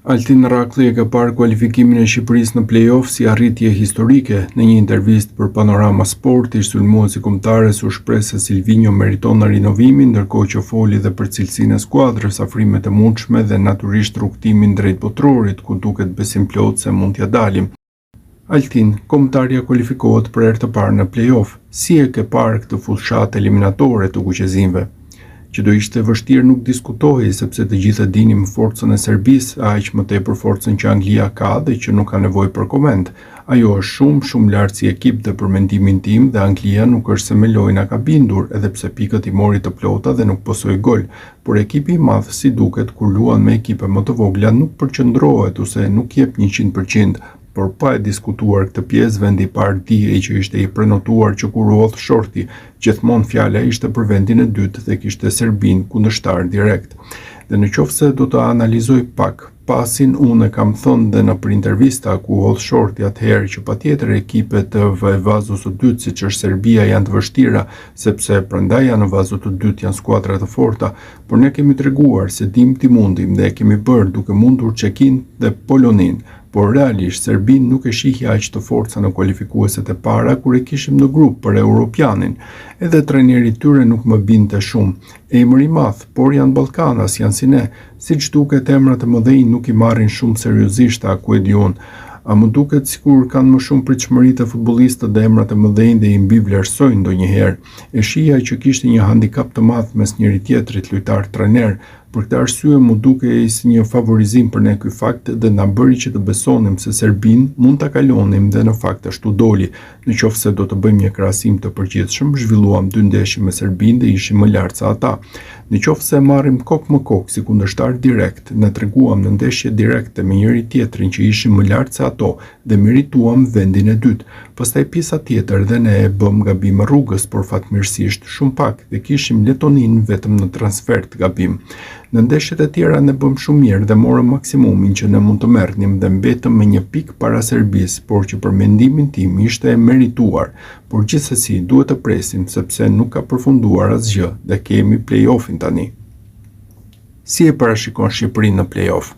Altin Rraklli e ka parë kualifikimin e Shqipërisë në play-off si arritje historike. Në një intervistë për Panorama Sport, ish-sulmuesi i kombëtares u shpreh se Silvinjo meriton rinovimin, ndërkohë që foli dhe për cilësinë e skuadrës, afrimet e mundshme dhe natyrisht rrugëtimin drejt Botërorit, ku duket besimplotë se mund t'ia dalim. Altin, kombëtarja kualifikohet për herë të parë në play-off. Si e ke parë këtë fushatë eliminatore të kuqezinjve? Që do ishte vështirë nuk diskutohej sepse të gjithë e dinim forcën e Serbisë, aq më tepër forcën që Anglia ka dhe që nuk ka nevojë për koment. Ajo është shumë, shumë lart si ekip dhe për mendimin tim dhe Anglia nuk është se me lojë na ka bindur, edhe pse pikët i mori të plota dhe nuk pësoi gol, por ekipi i madh si duket kur luan me ekipe më të vogla nuk përqendrohet ose nuk jep 100%, por pa e diskutuar këtë pjesë vendi i parë dihej që ishte i prenotuar që kur u hodh shorti, gjithmonë fjala ishte për vendin e dytë dhe kishte Serbinë kundërshtar direkt. Dhe në qoftë se do të analizoj pak pasin unë e kam thënë dhe nëpër intervista ku u hodh shorti atëherë që patjetër ekipet e vazos së dytë siç është Serbia janë të vështira sepse prandaj janë në vazo të dytë janë skuadra të forta, por ne kemi treguar se dimë t'i mundim dhe e kemi bërë duke mundur Çekinë dhe Poloninë. Por realisht Serbinë nuk e shihja aq të fortë sa në kualifikueset e para kur e kishim në grup për Europianin. Edhe trajneri i tyre nuk më bindte shumë. Emër i madh, por janë ballkanas, janë si ne. Siç duket emrat e mëdhenj nuk i marrin shumë seriozisht a ku e di unë. A më duket sikur kanë më shumë pritshmëri te futbollistët dhe emrat e mëdhenj dhe i mbivlerësojnë ndonjëherë. E shihja që kishte një handikap të madh mes njëri-tjetrit lojtar-trajner, Për këtë arsye m'u dukej si një favorizim për ne ky fakt dhe na bëri që të besonim se Serbinë mund ta kalonim dhe në fakt ashtu doli. Në qoftë se do të bëjmë një krahasim të përgjithshëm, zhvilluam dy ndeshje me Serbinë dhe ishim më lart se ata. Në qoftë se e marrim kokë më kokë si kundërshtar direkt, ne treguam në ndeshje direkte me njëri-tjetrin që ishim më lart se ato dhe merituam vendin e dytë. Pastaj pjesa tjetër dhe ne e bëmë gabime rrugës, por fatmirësisht shumë pak dhe kishim Letoninë vetëm në transfertë gabim. Në ndeshjet e tjera ne bëmë shumë mirë dhe morëm maksimumin që ne mund të merrnim dhe mbetëm me një pikë para Serbisë, por që për mendimin tim ishte e merituar. Por gjithsesi duhet të presim sepse nuk ka përfunduar asgjë dhe kemi play-off-in tani. Si e parashikon Shqipërinë në play-off?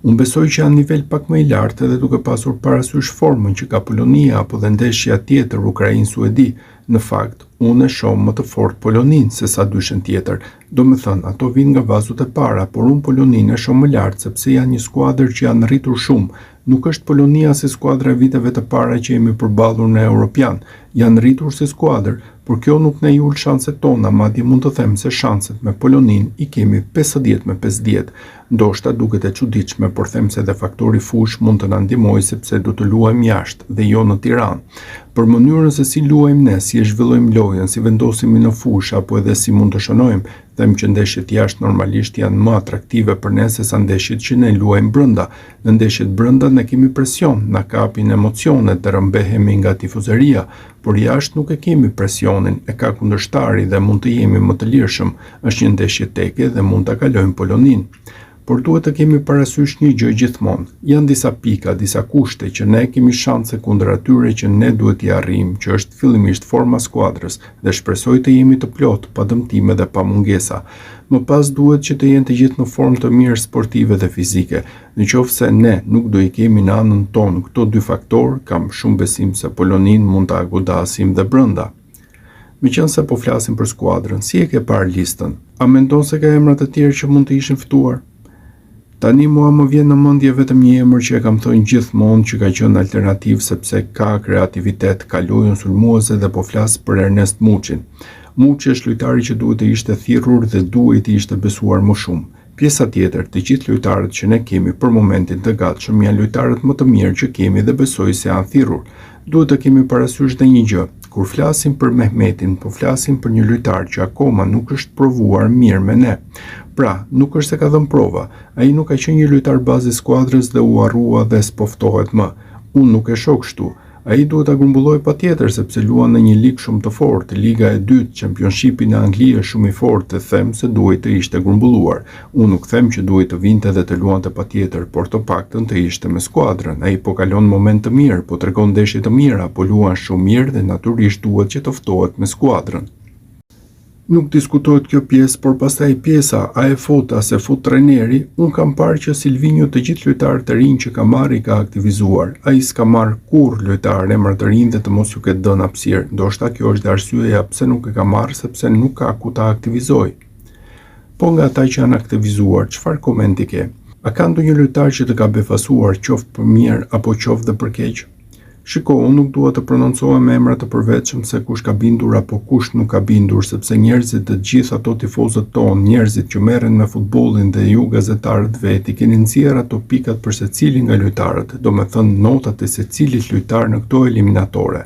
Unë besoj që janë nivel pak më i lartë edhe duke pasur parasysh formën që ka Polonia apo dhe ndeshja tjetër Ukrainë-Suedi. Në fakt, unë e shoh më të fortë Poloninë se sa dyshen tjetër. Domethënë, ato vijnë nga vazot e para, por unë Poloninë e shoh më lart sepse janë një skuadër që janë rritur shumë. Nuk është Polonia si skuadra e viteve të para që jemi përballur në Europian. Janë rritur si skuadër, por kjo nuk na i ul shanset tona, madje mund të them se shanset me Poloninë i kemi 50 me 50. Ndoshta duket e çuditshme, por them se edhe faktori fushë mund të na ndihmojë sepse do të luajmë jashtë dhe jo në Tiranë. Për mënyrën se si luajmë ne, si e zhvillojmë lojën, si vendosemi në fushë apo edhe si mund të shënojmë, them që ndeshjet jashtë normalisht janë më atraktive për ne sesa ndeshjet që ne luajmë brenda. Në ndeshjet brenda ne kemi presion, na kapin emocionet dhe rrëmbehemi nga tifozeria, por jashtë nuk e kemi presionin, e ka kundërshtari dhe mund të jemi më të lirshëm. Është një ndeshje teke dhe mund ta kalojmë Poloninë. Por duhet të kemi parasysh një gjë gjithmonë. Janë disa pika, disa kushte që ne kemi shanse kundër atyre që ne duhet t'i arrijmë, që është fillimisht forma e skuadrës dhe shpresoj të jemi të plotë, pa dëmtime dhe pa mungesa. Më pas duhet që të jenë të gjithë në formë të mirë sportive dhe fizike. Në qoftë se ne nuk do i kemi në anën tonë këto dy faktorë, kam shumë besim se Poloninë mund ta godasim dhe brenda. Meqenëse po flasim për skuadrën, si e ke parë listën? A mendon se ka emra të tjerë që mund të ishin ftuar? Tani mua më vjen në mendje vetëm një emër që e kam thënë gjithmonë që ka qenë alternativë sepse ka kreativitet, ka lojën sulmuese dhe po flas për Ernest Muçin. Muçi është lojtari që duhet të ishte thirrur dhe duhej të ishte besuar më shumë. Pjesa tjetër, të gjithë lojtarët që ne kemi për momentin të gatshëm janë lojtarët më të mirë që kemi dhe besoj se janë thirrur. Duhet të kemi parasysh dhe një gjë, kur flasim për Mehmetin, po flasim për një lojtar që akoma nuk është provuar mirë me ne. Pra, nuk është se ka dhënë prova, ai nuk ka qenë një lojtar bazë i skuadrës dhe u harrua dhe s'po ftohet më. Unë nuk e shoh kështu. Ai duhet ta grumbullojë patjetër sepse luan në një ligë shumë të fortë, Liga e dytë, Championshipi në Angli është shumë i fortë dhe them se duhej të ishte grumbulluar. Unë nuk them që duhej të vinte dhe të luante patjetër, por të paktën të ishte me skuadrën. Ai po kalon moment të mirë, po tregon ndeshje të mira, po luan shumë mirë dhe natyrisht duhet që të ftohet me skuadrën. Nuk diskutohet kjo pjesë, por pastaj pjesa a e fut a s'e fut trajneri, unë kam parë që Silvinjo të gjithë lojtarët e rinj që ka marrë i ka aktivizuar. Ai s'ka marrë kurrë lojtarë emra të rinj dhe të mos ju ketë dhënë hapësirë. Ndoshta kjo është dhe arsyeja pse nuk e ka marrë sepse nuk ka ku ta aktivizojë. Po nga ata që janë aktivizuar, çfarë komenti ke? A ka ndonjë lojtar që të ka befasuar, qoftë për mirë apo qoftë dhe për keq? Shiko, unë nuk dua të prononcohem me emra të përveçëm se kush ka bindur apo kush nuk ka bindur, sepse njerëzit të gjithë ato tifozët tonë, njerëzit që merren me futbollin dhe ju gazetarët vetë i keni nxjerrë ato pikat për secilin nga lojtarët, domethënë notat e secilit lojtar në këto eliminatore.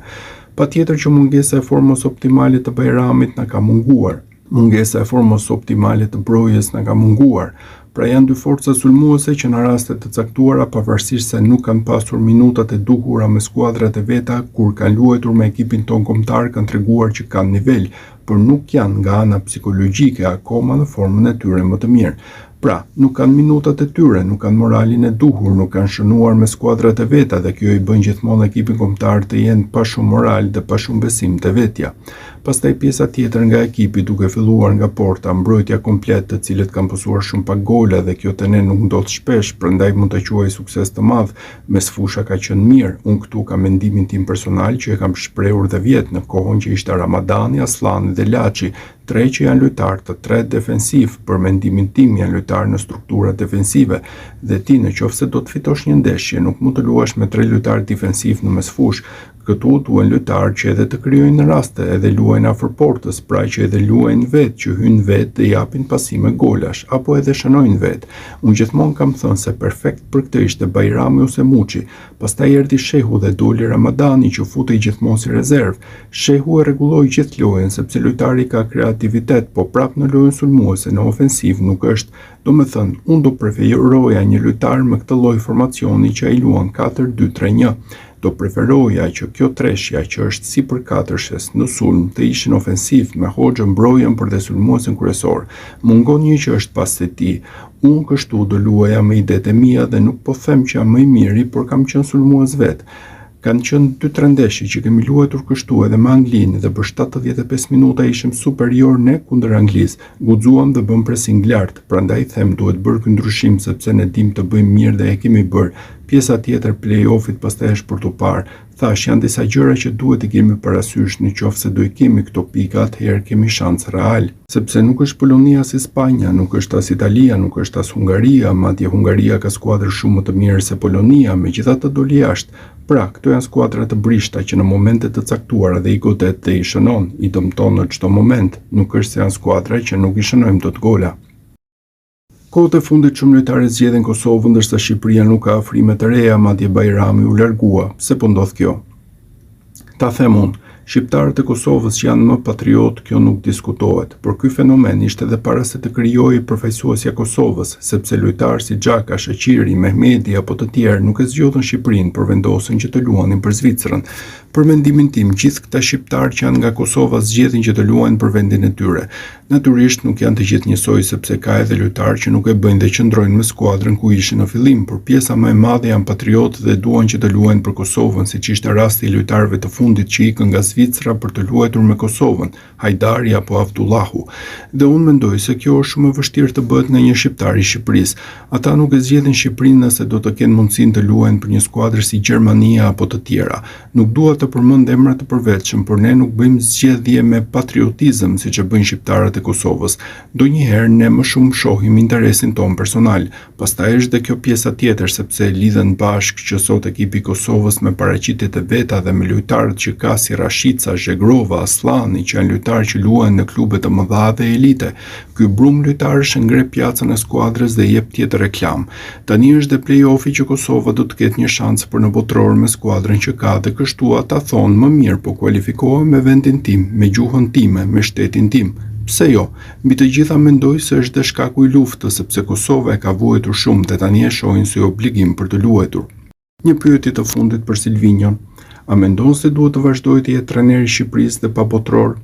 Patjetër që mungesa e formës optimale të Bajramit na ka munguar. Mungesa e formës optimale të Brojës na ka munguar. Pra janë dy forca sulmuese që në raste të caktuara pavarësisht se nuk kanë pasur minutat e duhura me skuadrat e veta, kur kanë luajtur me ekipin tonë kombëtar kanë treguar që kanë nivel, por nuk janë nga ana psikologjike akoma në formën e tyre më të mirë. Pra, nuk kanë minutat e tyre, nuk kanë moralin e duhur, nuk kanë shënuar me skuadrat e veta dhe kjo i bën gjithmonë ekipin kombëtar të jenë pa shumë moral dhe pa shumë besim te vetja. Pastaj pjesa tjetër nga ekipi duke filluar nga porta, mbrojtja komplet të cilët kanë pësuar shumë pak gola dhe kjo te ne nuk ndodh shpesh, prandaj mund ta quaj sukses të madh, mesfusha ka qenë mirë, unë këtu kam mendimin tim personal që e kam shprehur dhe vjet në kohën që ishte Ramadani, Asllani dhe Laçi, Tre që janë lojtarë të tre defensivë, për mendimin tim janë lojtarë në struktura defensive dhe ti në qoftë se do të fitosh një ndeshje nuk mund të luash me tre lojtarë defensivë në mesfushë. Këtu duhen lojtarë që edhe të krijojnë raste, edhe luajnë afër portës, pra që edhe luajnë vetë, që hyjnë vetë dhe japin pasime golash, apo edhe shënojnë vetë. Unë gjithmonë kam thënë se perfekt për këtë ishte Bajrami ose Muçi. Pastaj erdhi Shehu dhe doli Ramadani që futej gjithmonë si rezervë. Shehu e rregulloi gjithë lojën sepse lojtari ka kreativitet, po prapë në lojën sulmuese në ofensivë nuk është. Domethënë, unë do preferoja një lojtar me këtë lloj formacioni që ai luan 4-2-3-1. Do preferoja që kjo treshja që është sipër katërshes në sulm të ishin ofensivë me Hoxhën Brojën por dhe sulmuesin kryesor. Mungon një që është pas tij. Unë kështu do luaja me idetë e mia dhe nuk po them që jam më i miri, por kam qenë sulmues vetë. Kanë qenë dy tre ndeshje që kemi luajtur kështu edhe me Anglinë dhe për 75 minuta ishim superior ne kundër Anglisë. Guxuam dhe bëmë pressing lart, prandaj them duhet bërë ky ndryshim sepse ne dimë të bëjmë mirë dhe e kemi bërë. Pjesa tjetër play-off-it pastaj është për t'u parë. Thashë janë disa gjëra që duhet t'i kemi parasysh në qoftë se do i kemi këto pika atëherë kemi shans real. Sepse nuk është Polonia si Spanja, nuk është as Italia, nuk është as Hungaria, madje Hungaria ka skuadër shumë më të mirë se Polonia, megjithatë doli jashtë. Pra, këto janë skuadra të brishta që në momente të caktuara dhe i godet dhe i shënon, i dëmton në çdo moment, nuk është se janë skuadra që nuk i shënojmë dot gola. Kohët e fundit shumë lojtarë zgjedhin Kosovën ndërsa Shqipëria nuk ka afrime të reja, madje Bajrami u largua. Pse po ndodh kjo? Ta them unë, shqiptarët e Kosovës që janë më patriotë, kjo nuk diskutohet, por ky fenomen ishte edhe para se të krijohej përfaqësuesja e Kosovës, sepse lojtarë si Xhaka, Shaqiri, Mehmedi apo të tjerë nuk e zgjodhën Shqipërinë, por vendosën që të luanin për Zvicrën. Për mendimin tim, gjithë këta shqiptarë që janë nga Kosova zgjedhin që të luajnë për vendin e tyre. Natyrisht nuk janë të gjithë njësoj sepse ka edhe lojtarë që nuk e bëjnë dhe qëndrojnë me skuadrën ku ishin në fillim, por pjesa më e madhe janë patriotë dhe duan që të luajnë për Kosovën, siç ishte rasti i lojtarëve të fundit që ikën nga Zvicra për të luajtur me Kosovën, Hajdari apo Avdullahu. Dhe unë mendoj se kjo është shumë e vështirë të bëhet nga një shqiptar i Shqipërisë. Ata nuk e zgjedhin Shqipërinë nëse do të kenë mundësinë të luajnë për një skuadër si Gjermania apo të tjera. Nuk dua të përmend emra të përveçëm, por ne nuk bëjmë zgjedhje me patriotizëm, siç e bëjnë shqiptarët e Kosovës. Ndonjëherë ne më shumë shohim interesin tonë personal. Pastaj është dhe kjo pjesa tjetër, sepse lidhen bashkë që sot ekipi i Kosovës me paraqitjet e veta dhe me lojtarët që ka si Rashica, Zhegrova, Asllani, që janë lojtarë që luajnë në klube të mëdha dhe elite. Ky brumë lojtarësh e ngre pjacën e skuadrës dhe i jep tjetër reklamë. Tani është dhe play-offi që Kosova do të ketë një shans për në botëror me skuadrën që ka dhe kështu ata thonë më mirë po kualifikohem me vendin tim, me gjuhën time, me shtetin tim. Pse jo? Mbi të gjitha mendoj se është dhe shkaku i luftës, sepse Kosova e ka vuajtur shumë dhe tani e shohin si obligim për të luajtur. Një pyetje të fundit për Silvinjon. A mendon se duhet të vazhdojë të jetë trajner i Shqipërisë dhe pa botëror?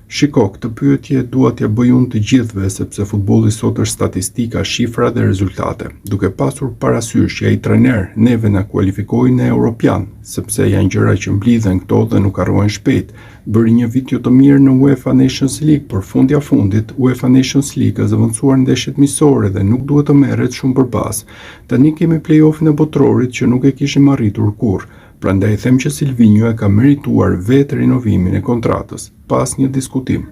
Shiko, këtë pyetje dua t'ia bëj unë të gjithëve sepse futbolli sot është statistika, shifra dhe rezultate. Duke pasur parasysh që ai trajner neve na kualifikoi në Europian, sepse janë gjëra që mblidhen këto dhe nuk harrohen shpejt. Bëri një vit jo të mirë në UEFA Nations League, por fundja fundit UEFA Nations League ka zëvendësuar ndeshjet miqësore dhe nuk duhet të merret shumë për bazë. Tani kemi play-offin e botërorit që nuk e kishim arritur kurrë. Prandaj them që Silvinjo e ka merituar vetë rinovimin e kontratës, pa asnjë diskutim.